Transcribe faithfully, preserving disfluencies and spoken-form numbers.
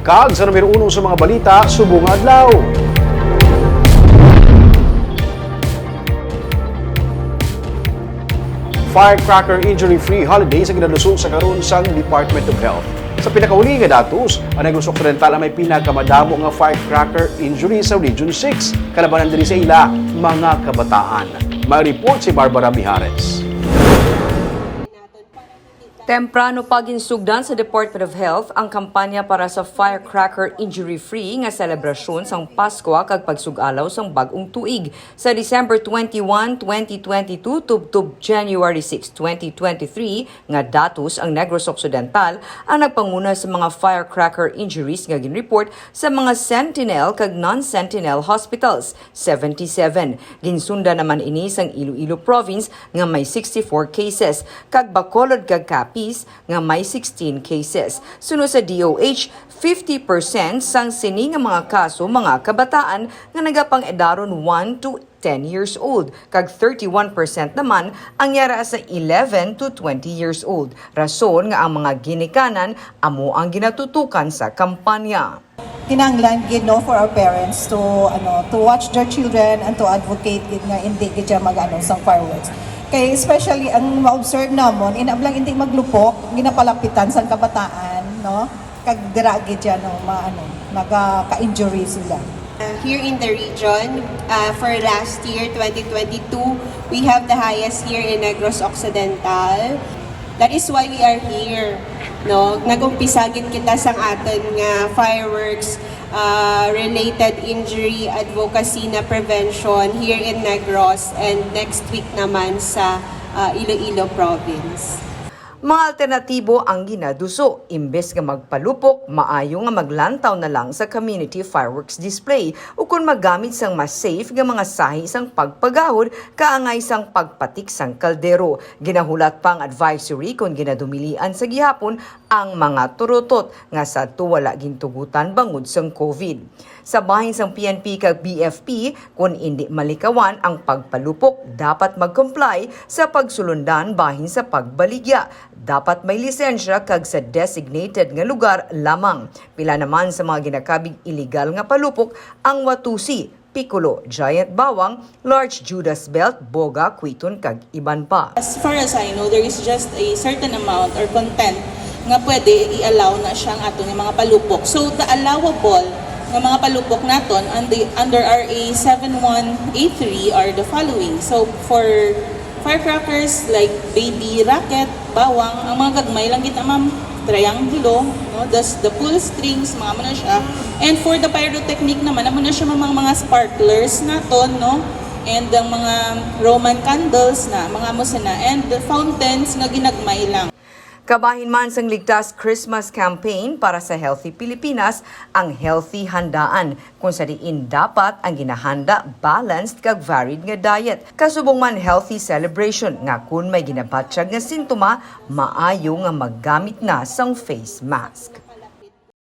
Kag sa numero uno sa mga balita subong nga adlaw. Firecracker injury-free holiday sa ginaduso sa karon sang Department of Health. Sa pinakauli nga datos, ang Negros Occidental ang may pinakamadamo nga firecracker injury sa Region six. Kalabanan diri sa ila, mga kabataan. May report si Barbara Mijares. Temprano pa ginsugdan sa Department of Health ang kampanya para sa Firecracker Injury Free nga selebrasyon sang Paskwa kag pagsug-alaw sang bag-ong tuig. Sa December twenty-one, twenty twenty-two, tubtob January six, twenty twenty-three, nga datos, ang Negros Occidental ang nagpanguna sa mga firecracker injuries nga ginreport sa mga Sentinel kag non-Sentinel hospitals, seventy-seven. Ginsundan naman ini sang Iloilo Province nga may sixty-four cases, kag Bacolod kag Capiz nga may sixteen cases. Suno sa D O H, fifty percent sang sini nga mga kaso mga kabataan nga nagapang-edaron one to ten years old, kag thirty-one percent naman ang yara sa eleven to twenty years old. Rason nga ang mga ginikanan amo ang ginatutukan sa kampanya. Kinahanglan gid, no, for our parents to, ano, to watch their children and to advocate gid nga hindi gid siya mag-ano sang fireworks. Kay especially ang ma-observe namon, inablang hindi maglupok, ginapalapitan sang kabataan, no? Kag dira gid siya, no, ma-, ano, magaka-injury sila. Uh, here in the region, uh, for last year, twenty twenty-two, we have the highest here in Negros Occidental. That is why we are here, no? Nag-umpisa gid kita sang aton nga fireworks uh, related injury advocacy na prevention here in Negros and next week naman sa uh, Iloilo province. Mga alternatibo ang ginaduso. Imbes nga magpalupok, maayo nga maglantaw na lang sa community fireworks display ukon magamit sang mas safe nga mga sahi sang pagpagahod kaangay sang pagpatik sang kaldero. Ginahulat pa ang advisory kon ginadumilian sa gihapon ang mga turutot nga sadto wala gintugutan bangod sang COVID. Sa bahin sang P N P kag B F P, kon indi malikawan ang pagpalupok, dapat mag-comply sa pagsulundan bahin sa pagbaligya. Dapat may lisensya kag sa designated nga lugar lamang. Pila naman sa mga ginakabig iligal nga palupok ang Watusi, Piccolo, Giant Bawang, Large Judas Belt, Boga, Quiton, kag iban pa. As far as I know, there is just a certain amount or content nga pwede i-allow na siya ang aton nga mga palupok. So, the allowable nga mga palupok naton under, under R A seven one A three are the following. So, for firecrackers like baby rocket, bawang, ang mga gagmay lang gid na, ma'am, triangulo, no? Thus, the pull strings, mga amo na siya. And for the pyrotechnic naman, amo na siya mga, mga sparklers naton, no? And ang mga Roman candles na, mga amo sina. And the fountains nga ginagmay lang. Kabahin man sang Ligtas Christmas Campaign para sa Healthy Pilipinas ang Healthy Handaan, kung sa diin dapat ang ginahanda balanced kag varied nga diet, kasubong man healthy celebration nga kun may ginabatyag nga sintoma, maayo nga maggamit na sang face mask.